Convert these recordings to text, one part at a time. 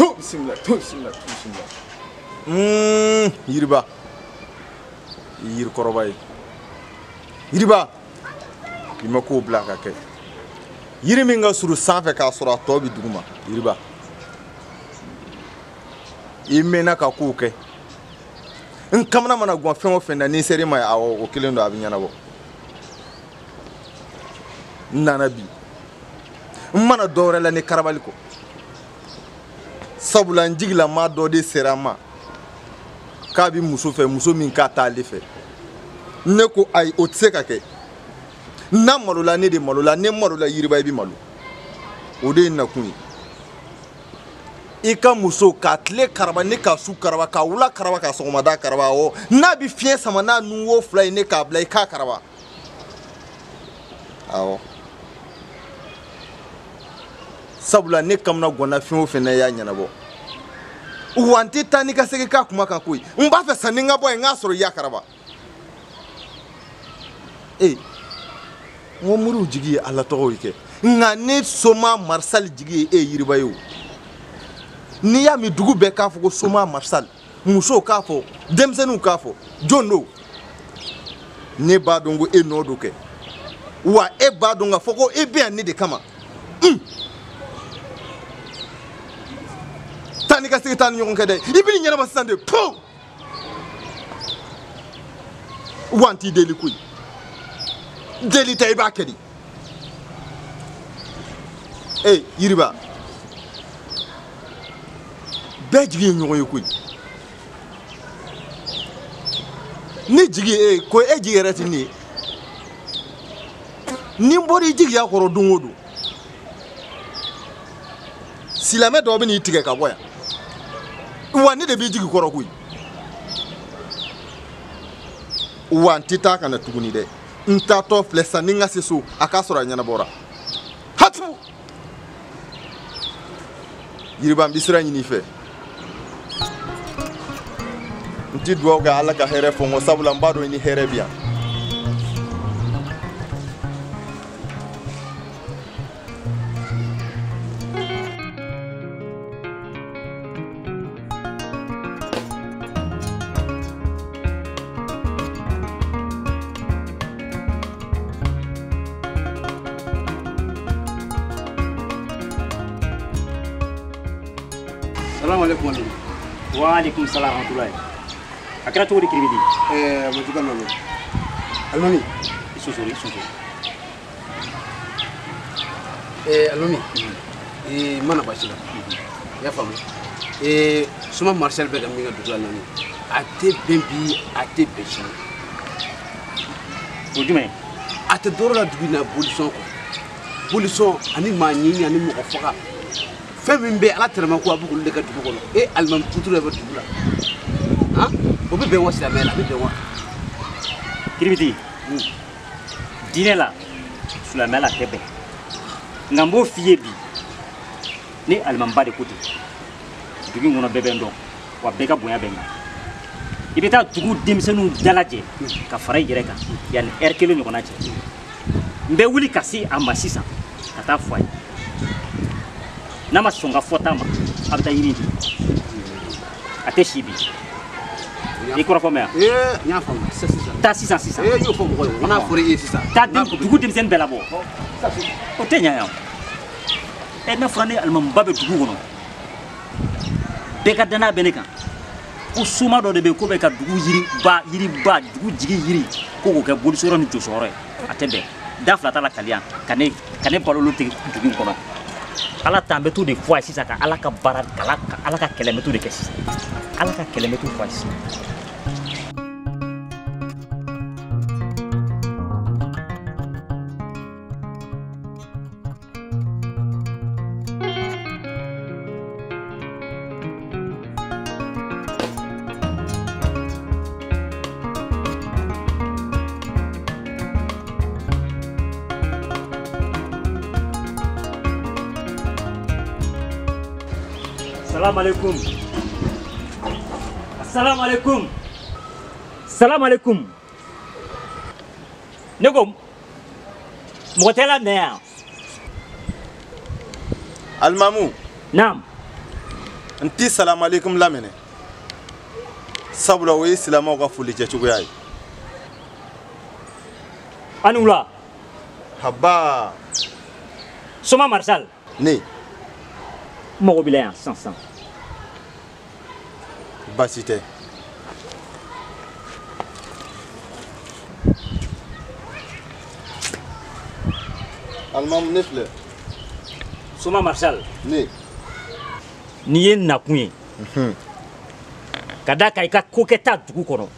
To bisimila, to bisimila, to bisimila. Yiriba. Yiri kɔrɔba ye. Yiriba. I ma kow bila ka kɛ. Yiri min ka surun sanfɛ k'a sɔrɔ a tɔ bɛ duguma. Yiriba. I mɛnna ka kow kɛ. N kamana mana gan fɛn o fɛn na ni ser'i ma ye, awɔ o kelen don a bɛ ɲɛnabɔ. N nana bi. N mana dɔ wɛrɛ la ni karabali kɔ. Sabula n jigilamaa dɔ de sera n ma k'a bɛ muso fɛ, muso min k'a t'ale fɛ. Ne ko ayi, o tɛ se ka kɛ. N'a malola ne de malola, ne malola Yiriba i bɛ malo. O de ye nakun ye. I ka muso k'a tile karaba ne k'a su karaba k'a wula karaba k'a sɔgɔmada karaba awɔ n'a bɛ fiɲɛ sama n'a nun fila ye ne k'a bila i k'a karaba awɔ sabula ne kamana ganna fɛn o fɛn na i y'a ɲɛnabɔ wa n tɛ taa n'i ka segin k'a kuma kan koyi n b'a fɛ sanni n ka bɔ yen n k'a sɔrɔ i y'a karaba ee n ko moriw jigi ye Ala tɔgɔw ye kɛ nka ne soma Marisali jigi ye e Yiriba ye o. N'i y'a mɛn dugu bɛɛ k'a fɔ ko soma Marisali, musow k'a fɔ, denmisɛnninw k'a fɔ, jɔn don? Ne b'a dɔn ko e nɔ don kɛ, wa e b'a dɔn k'a fɔ ko e bɛ yan ne de kama. Taa ni ka segin taa ni ɲɔgɔn kɛ dɛ, i bɛ nin ɲɛnabɔ sisan de pewu. Wa n t'i deli koyi, deli tɛ i b'a kɛ de. Ee Yiriba. Bɛɛ jigi ye ɲɔgɔn ye koyi. Ne jigi ye ko e jigi yɛrɛ tɛ ne ye. Ni n bɔra i jigiya kɔrɔ don o don, silamɛ dɔw bɛ n'i tigɛ ka bɔ yan. Wa ne de b'i jigi kɔrɔ koyi. Wa n tɛ taa ka na tuguni dɛ. N taatɔ filɛ sisan ni n ka se so a k'a sɔrɔ a ɲɛnabɔra. Hatu! Yiriba n bɛ sira ɲini i fɛ. N tɛ dugawu kɛ Ala ka hɛrɛ fɔ n kɔ sabula n b'a dɔn i ni hɛrɛ bɛ yan. Salam alaikum. Wa alaikum salam rahmatullahi. A kɛra cogo di Kiribiti? Majuka nana. Alimami. I sonsori, i sonsori. Alimami. N mana baasi la. I y'a faamu? Soma Marisali bɛ ka min kɛ dugu la nani, a tɛ bɛn bi, a tɛ bɛn sini. O jumɛn? A tɛ dɔwɛrɛ la dugu in na bolisɔn kɔ. Bolisɔn ani maa ɲini ani mɔgɔ faga. Fɛn min bɛ Ala tɛrɛmɛ ko a bɛ k'olu de kɛ dugu kɔnɔ. E alimami kuturu yɛrɛ bɛ dugu la. Han? O bɛ bɛn wa silamɛya la, a bɛ bɛn wa? Kiribiti, diinɛ la, silamɛya la a tɛ bɛn. Nka n b'o f'i ye bi, ne alimamiba de ko ten. Dugu in kɔnɔ bɛɛ bɛ n dɔn, wa bɛɛ ka bonya bɛ n kan. I bɛ taa dugu denmisɛnninw dalajɛ ka fara i yɛrɛ kan yanni ɛri kelen ɲɔgɔnna cɛ. N bɛ wuli ka se a ma sisan ka taa fɔ a ye. N'a ma sɔn ka fɔta ma, a bɛ taa yiri di. A tɛ si bi. I kɔrɔfɔ mɛn yan? N y'a faamu. Sisan. Taa sisan sisan. N y'o fɔ mɔgɔ ye. N'a fɔra e ye sisan. Taa dugu denmisɛnnin bɛɛ labɔ. O tɛ ɲa yan. N'a fɔra ne alimamiba bɛ dugu kɔnɔ, bɛɛ ka danaya bɛ ne kan. Ko soma dɔ de bɛ yen ko bɛ ka dugu yiriba yiriba dugu jigi yiri ko k'o kɛ bolisɔyɔrɔ ni jɔsɔyɔrɔ ye. A tɛ bɛn. Da fila t'a la kaliya ka ne balo tigɛ dugu in kɔnɔ. Ala ta n bɛ t'o de fɔ a ye sisan ka Ala ka baara ka Ala ka kɛlɛ n bɛ t'o de kɛ sisan. Ala ka kɛlɛ n bɛ t'o fɔ a ye sisan. Salam alaikum. Salam alaikum. Salam alaikum. Ne ko mɔgɔ tɛ la nɛ yan? Alimamu. Naam. N ti salamaleykum laminɛ sabula o ye silamɛw ka foli kɛcogoya ye. A ni wula. Haba. Soma Marsal. Ne. N mago b'i la yan sisan sisan. Baasi tɛ. Alimamu ne filɛ. Soma Marsal. Ne. N'i ye nakun ye. Ka d'a kan i ka ko kɛta dugu kɔnɔ.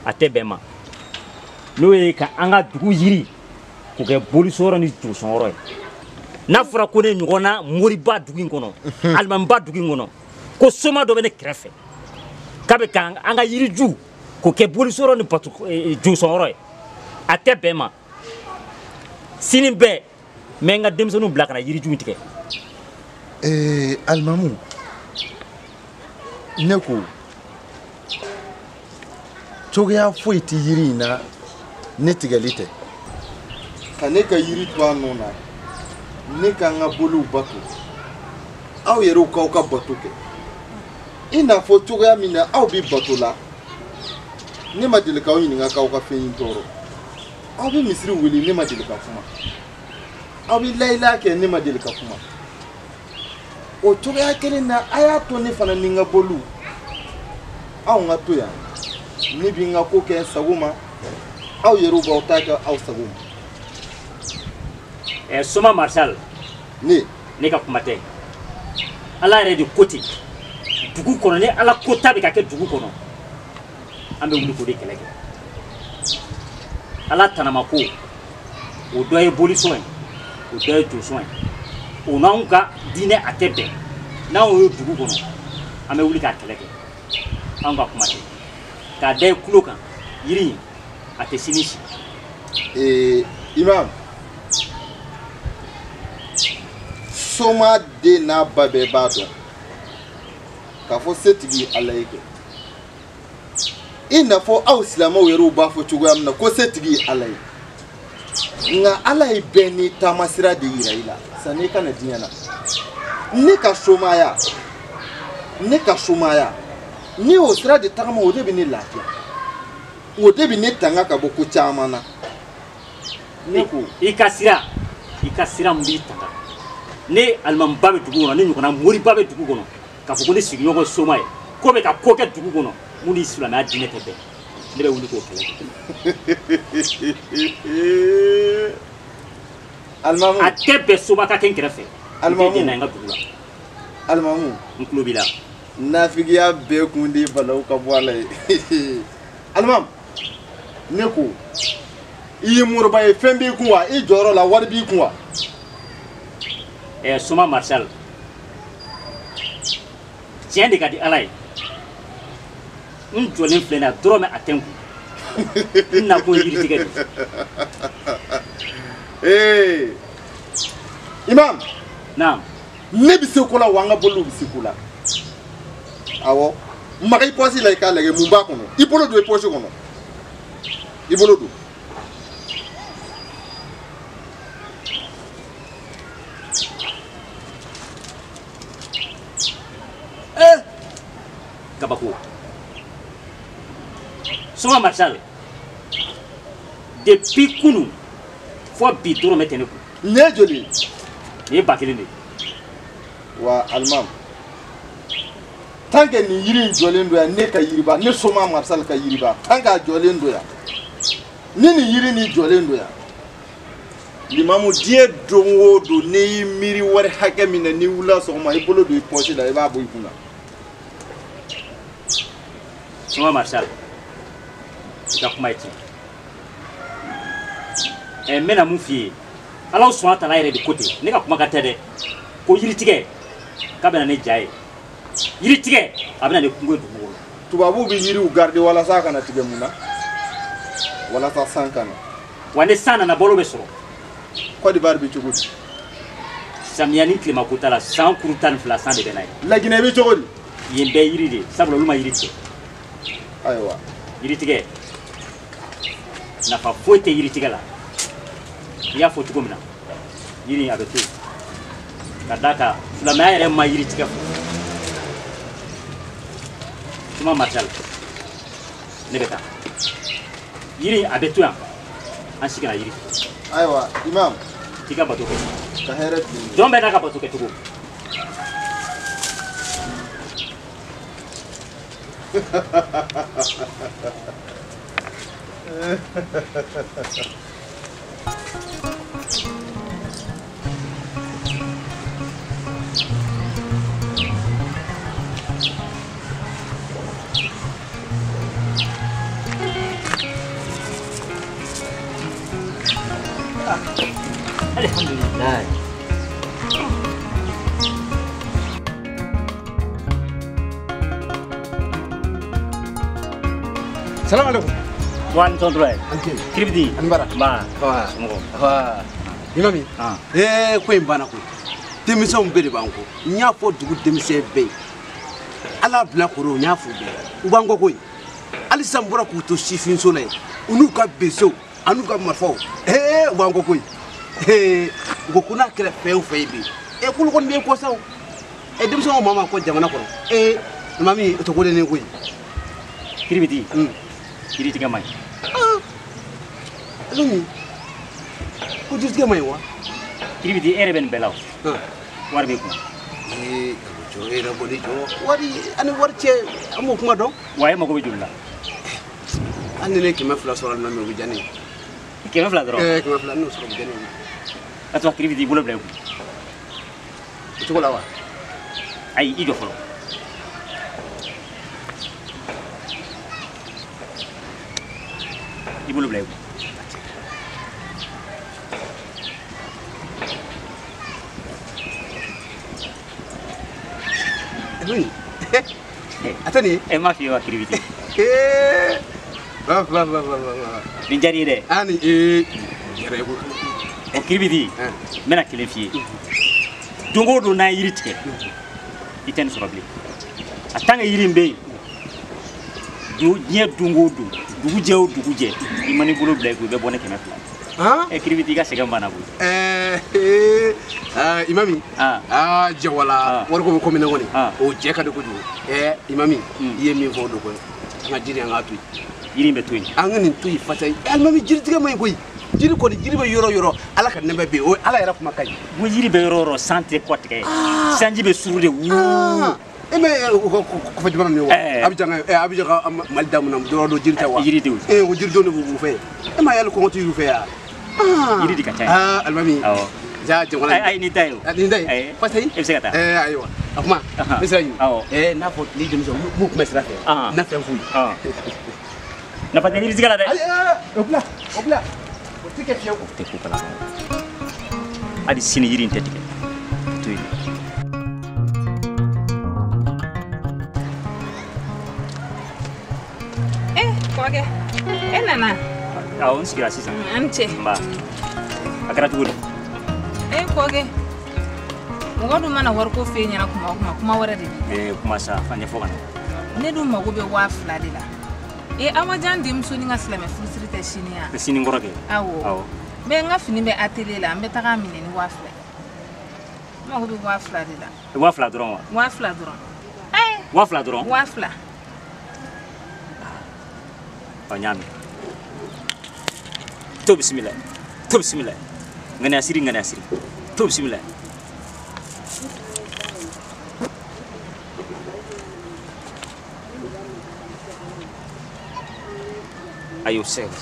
A tɛ bɛn ma. N'o ye ka an ka dugu yiri k'o kɛ bolisɔnyɔrɔ ni josɔnyɔrɔ ye. N'a fɔra ko ne ɲɔgɔnna moriba dugu in kɔnɔ, alimamiba dugu in kɔnɔ, ko soma dɔ bɛ ne kɛrɛfɛ k'a bɛ ka an ka yiriju k'o kɛ bolisɔnyɔrɔ ni bato josɔnyɔrɔ ye, a tɛ bɛn ma. Sini bɛɛ n bɛ n ka denmisɛnninw bila ka na yiriju in tigɛ. Alimamu, ne ko cogoya foyi tɛ yiri in na ne tigɛli tɛ. Ka ne ka yiri to a nɔ na, ne ka n ka boliw bato, aw yɛrɛw k'aw ka bato kɛ. I n'a fɔ cogoya min na aw bɛ bato la, ne ma deli k'aw ɲininka k'aw ka fɛn in tɔɔrɔ. Aw bɛ misiri wele, ne ma deli ka kuma. Aw bɛ layila kɛ, ne ma deli ka kuma. O cogoya kelen na, a y'a to ne fana ni n ka boliw, anw ka to yan. Ne bɛ n ka ko kɛ n sago ma, aw yɛrɛw b'aw ta kɛ aw sago ma. Soma Marsal. Ne. Ne ka kuma tɛ. Ala yɛrɛ de ko ten. Dugu kɔnɔ ni Ala ko ta bɛ ka kɛ dugu kɔnɔ, an bɛ wuli k'o de kɛlɛ kɛ. Ala tanama ko, o dɔ ye bolisɔn ye, o dɔ ye josɔn ye. O n'anw ka diinɛ a tɛ bɛn. N'anw ye dugu kɔnɔ, an bɛ wuli k'a kɛlɛ kɛ. Anw ka kuma tɛ. K'a da i tulo kan, yiri in a tɛ sini si. Imam, soma den n'a ba bɛɛ b'a dɔn k'a fɔ setigi ye Ala ye kɛ. I n'a fɔ aw silamɛw yɛrɛw b'a fɔ cogoya min na ko setigi ye Ala ye. Nka Ala ye bɛɛ n'i taamasira de yira i la sanni i ka na diɲɛ na. Ne ka somaya, ne ka somaya, ne y'o sira de tagama, o de bɛ ne lafiya. O de bɛ ne tanga ka bɔ ko caman na. Ne ko. I ka sira min b'i tanga. Ne alimamiba bɛ dugu kɔnɔ, ne ɲɔgɔnna moriba bɛ dugu kɔnɔ, k'a fɔ ko ne sigiɲɔgɔn soma ye, ko bɛ ka ko kɛ dugu kɔnɔ, mun ni silamɛya diinɛ tɛ bɛn. Ne bɛ wuli k'o kɛlɛ kɛ. Alimamu. A tɛ bɛn soma ka kɛ n kɛrɛfɛ. Alimamu. N tɛ jɛn n'a ye n ka dugu la. Alimamu. N tulo b'i la. Nafigiya bɛɛ kun de ye balawu ka bɔ a la ye. Alimamu, ne ko i ye moriba ye, fɛn b'i kun wa? I jɔyɔrɔ la wari b'i kun wa? Soma Marsal, tiɲɛ de ka di Ala ye. N jɔlen filɛ nin ye, a dɔrɔmɛ a tɛ n kun. N nakun ye yiritigɛ de ye. Imam. Naam. Ne bɛ se ko la wa, an ka boliw bɛ se ko la. Awɔ, maga i pɔsi la i k'a lajɛ mun b'a kɔnɔ. I bolo don i pɔsi kɔnɔ. I bolo don. Kabako. Soma Marsal, depuis kunu fo bi dɔrɔmɛ tɛ ne kun. Nin ye joli ye? Nin ye 1000 de ye. Wa alimami, tant que nin yiri in jɔlen don yan, ne ka yiriba, ne Soma Marsal ka yiriba, tant que a jɔlen don yan, ni nin yiri nin jɔlen don yan, limamu, diɲɛ don o don n'i y'i miiri wari hakɛ min na, n'i wulila sɔgɔma i bolo don i pɔsi la, i b'a bɔ i kun na. Soma Marsal, i ka kuma ye tiɲɛ. N bɛna mun f'i ye, Ala sɔnna tala yɛrɛ de ko ten, ne ka kumakan tɛ dɛ, ko yiritigɛ k'a bɛna ne ja ye, yiritigɛ a bɛna ne kungo ye dugu kɔnɔ. Tubabuw bɛ yiriw garder walasa a kana tigɛ mun na? Walasa san kana. Wa ni san nana balo bɛ sɔrɔ. Côte d'Ivoire bɛ cogo di? Samiya ni tilema ko t'a la, san kuru 12 san de bɛ n'a ye. Laginɛ bɛ cogo di? Yen bɛɛ yiri de, sabula olu ma yiri tigɛ. Ayiwa. Yiritigɛ nafa foyi tɛ yiritigɛ la. I y'a fɔ cogo min na, yiri in a bɛ to yen. Ka d'a kan silamɛya yɛrɛ ma yiri tigɛ fɔ. Tuma Marshal ne bɛ taa yiri a bɛ to yan an si kana yiri ayiwa imam k'i ka bato kɛ ka hɛrɛ tile jɔn bɛɛ n'a ka bato kɛcogo Alhamdulillah. Salam alaikum. Wan tonton. Kiribiti. Anbara. Ba. Wa. Wa. Imami. Ah. Eh ko in bana ko. Denmisɛnw bɛɛ de b'an kɔ. N y'a fɔ dugu denmisɛn bɛɛ ye. Ala bila koro n y'a fɔ bɛɛ. U b'an kɔ koyi. Hali sisan n bɔra k'u to sifinso la yen. U n'u ka besew an'u ka marifaw. Eh u b'an kɔ koyi. Eh u ko ko n'a kɛra fɛn o fɛn ye bi. Eh k'olu kɔni bɛ kɔ sa o. Eh denmisɛnw maa ma kɔ jamana kɔnɔ. Eh imami o tɛ ko den ye koyi. Kiribiti. Yiri tigɛ man ɲi. Alimi ko jiri tigɛ man ɲi wa? Kiribiti e yɛrɛ bɛ nin bɛɛ la o. Wari b'e kun. Ee jɔ e yɛrɛ bɔli jɔ wari ani wari cɛ an b'o kuma dɔn. Wa e mago bɛ joli la? Hali ni ne ye 200 sɔrɔ alimami o bɛ diya ne ye. 200 dɔrɔn? Ɛɛ 200 n'o sɔrɔ o bɛ diya ne ye. A to Kiribiti i bolo bila i kun. O cogo la wa? Ayi i jɔ fɔlɔ. I bolo bila i kun. A tɛ nin ye? E m'a f'i ye wa Kiribiti? Va va va va va. Nin diyara i ye dɛ. Ah nin ee yɛrɛ ye koyi. O Kiribiti n bɛna kelen f'i ye. Don o don n'an ye yiri tigɛ i tɛ nin sɔrɔ bilen. A tant que yiri in bɛ yen diɲɛ don o don dugu jɛ o dugu jɛ i ma n'i bolo bila i kun i bɛ bɔ ni 200 ye. Ɛ Kiribiti i ka sɛgɛn banna koyi. Ɛɛ imami. Aa jawala wariko bɛ ko min na kɔni o jɛ ka di kojugu. Ɛɛ imami i ye min fɔ o don koyi an ka jiri an k'a to yen. Yiri in bɛ to yen. An ka nin to yen fasa ye alimami jiri tigɛ man ɲi koyi. Jiri kɔni jiri bɛ yɔrɔ o yɔrɔ ala ka nɛmɛ bɛ yen o ala yɛrɛ kuma ka ɲi. Ko jiri bɛ yɔrɔ o yɔrɔ san tɛ kɔ tigɛ sanji bɛ suru de wuu. E mɛ kɔfɛ jamana ninnu ye wa Abidjan ka Mali daminɛ dɔrɔn don jiri tɛ wa. Yiri tɛ o. Ee o jiridenw de b'u fɛ yen e ma y'ale kɔngɔ tɛ y'u fɛ yan. Yiri de ka ca yen. Aa alimami. Awɔ. Ja jamana. Ayi nin ta ye o. Nin ta ye. Pasa yi. E bɛ se ka taa. Ɛɛ ayiwa a kuma n bɛ sira ɲini. Awɔ. Ɛɛ n'a fɔ ni denmisɛnw m'u kun bɛ sira fɛ. N na fɛn f'u ye. Nafa tɛ yiri tigɛ la dɛ. Ayi o bila o bila o tɛ kɛ fiyewu. O tɛ ko kalama. Hali sini yiri in tɛ tigɛ. To yen. Kɔkɛ e nana? Awɔ n sigira sisan. An ni ce. Nba a kɛra cogo di? E kɔkɛ mɔgɔ dun mana wariko f'e ɲɛna kuma o kuma kuma wɛrɛ de b'i. Ee kuma sa a ɲɛfɔ ka na. Ne dun mago bɛ 2000 de la. Ee Awajan denmusonin ka silamɛ furusiri tɛ sini ya? Sini kɔrɔ kɛ. Awɔ. Awɔ. N bɛ n ka fini bɛ atelier la n bɛ taga minɛ ni 2000 ye. N mago bɛ 2000 de la. 2000 dɔrɔn wa? 2000 dɔrɔn. Ee. 2000 dɔrɔn? 2000. Ɔ n y'a mɛn. To bisimila to bisimila ŋaniya siri ŋaniya siri to bisimila. Ayi o tɛ se ka kɛ.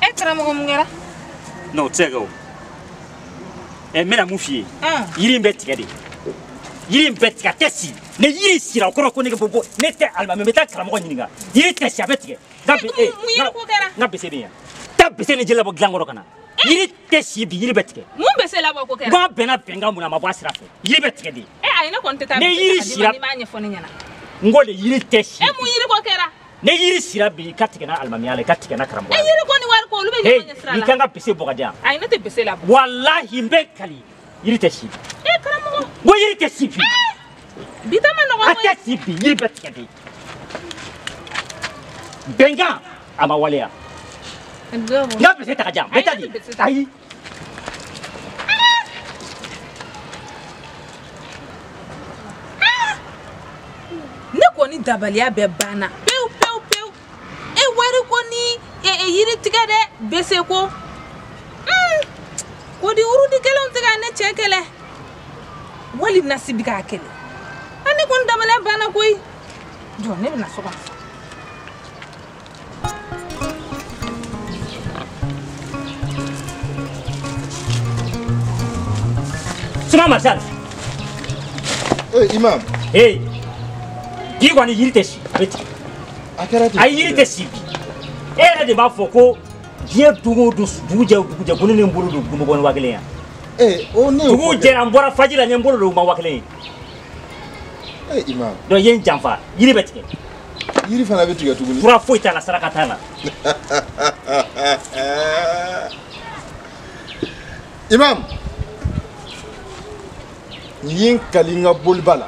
E karamɔgɔ mun kɛra? Non o tɛ se ka kɛ o. Ɛ n bɛna mun f'i ye. Yiri in bɛ tigɛ de. Yiri in bɛ tigɛ a tɛ si. Ni yiri sira o kɔrɔ ko ne ka bɔ ne tɛ alimami n bɛ taa karamɔgɔ ɲininka. Yiri tɛ si a bɛ tigɛ. Mun yiri ko kɛra? N ka bese bɛ yan. Taa bese ni jeli labɔ dilan kɔrɔ ka na. Yiri tɛ si bi yiri bɛ tigɛ. Mun bese labɔ ko kɛra? N ko an bɛnna bɛnkan mun na a ma bɔ a sira fɛ. Yiri bɛ tigɛ de. E ayi ne kɔni tɛ taa. Ni yiri sira n'i m'a ɲɛfɔ ne ɲɛna. N ko de yiri tɛ si. E mun yiri ko kɛra? Ni yiri sira bi i ka tigɛ n'a alimamiya la i ka tigɛ n'a karamɔgɔya la. E yiri ko ni wari ko olu bɛ ɲɔgɔn ɲɛ sira la. I kan ka bese bɔ ka di yan. Ayi ne tɛ bese labɔ. Walahi n bɛ kali yiri tɛ si. E karamɔgɔ. N ko yiri tɛ si bi. Bi ta ma nɔgɔn A tɛ si bi yiri bɛ tigɛ de. Bɛnkan a ma waleya. N ka bese ta ka di yan. N bɛ taa di. Ayi. dabaliya bɛɛ banna pewu pewu pewu. E wari ko ni yiri tigɛ dɛ bese ko. Ko di urudi kelenw tɛ ka ne cɛ kɛlɛ. Wali nasi bi k'a kɛlɛ. A ne kɔni dabaliya banna koyi. Jɔ ne bɛna so kɔnɔ. Suma Marshal. Eh imam. Eh. Bi kɔni yiri tɛ si a bɛ tigɛ. A kɛra ten. A yiri tɛ si bi. E yɛrɛ de b'a fɔ ko diɲɛ don o don dugu jɛ o dugu jɛ ko ne ni n bolo don dugu bɔ ni 1000 ye. Eh o ne y'o fɔ. Dugu jɛra n bɔra faji la n ye n bolo don u ma 1000 ye. Eh imam. Donc i ye n janfa yiri bɛ tigɛ. Yiri fana bɛ tigɛ tuguni. Fura foyi t'a la saraka t'a la. Imam. N ye n kali n ka boliba la.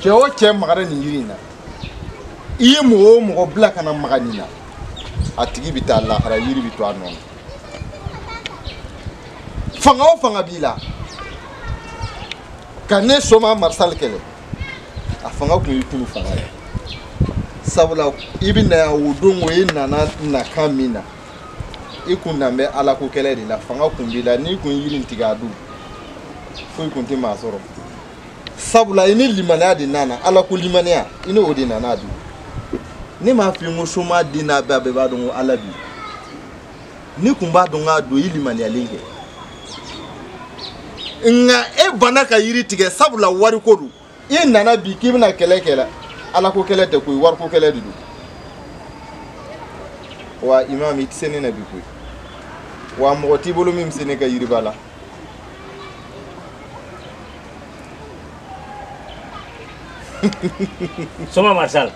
Cɛ o cɛ magara nin yiri in na, i ye mɔgɔ o mɔgɔ bila ka na maga nin na, a tigi bɛ taa lahara, yiri bɛ to a nɔ na. Fanga o fanga b'i la, ka ne Soma Marisali kɛlɛ, a fanga kun y'i kunu fanga ye. Sabula i bɛ na yan o don o e nana nakan min na, i kun nan bɛ Ala ko kɛlɛ de la, fanga kun b'i la, n'i kun ye yiri in tigɛ a don, foyi kun tɛ maa sɔrɔ. Sabula i ni limaniya de nana, Ala ko limaniya, i ni o de nana a don. Ne m'a f'i ye ko Soma den n'a bɛɛ b'a dɔn ko Ala bi. Ni kun b'a dɔn k'a don, i limaniyalen kɛ. Nka e banna ka yiri tigɛ sabula wariko don. I nana bi k'i bɛna kɛlɛ kɛ la, Ala ko kɛlɛ tɛ koyi, wariko kɛlɛ de don. Wa imam i tɛ se ne na bi koyi. Wa mɔgɔ t'i bolo min bɛ se ne ka yiriba la. Soma Marisali.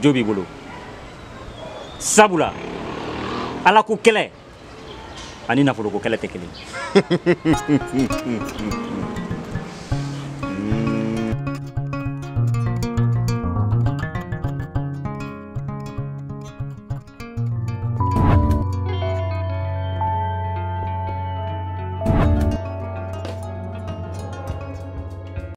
Jo b'i bolo. Sabula Ala ko kɛlɛ ani nafoloko kɛlɛ tɛ kelen ye.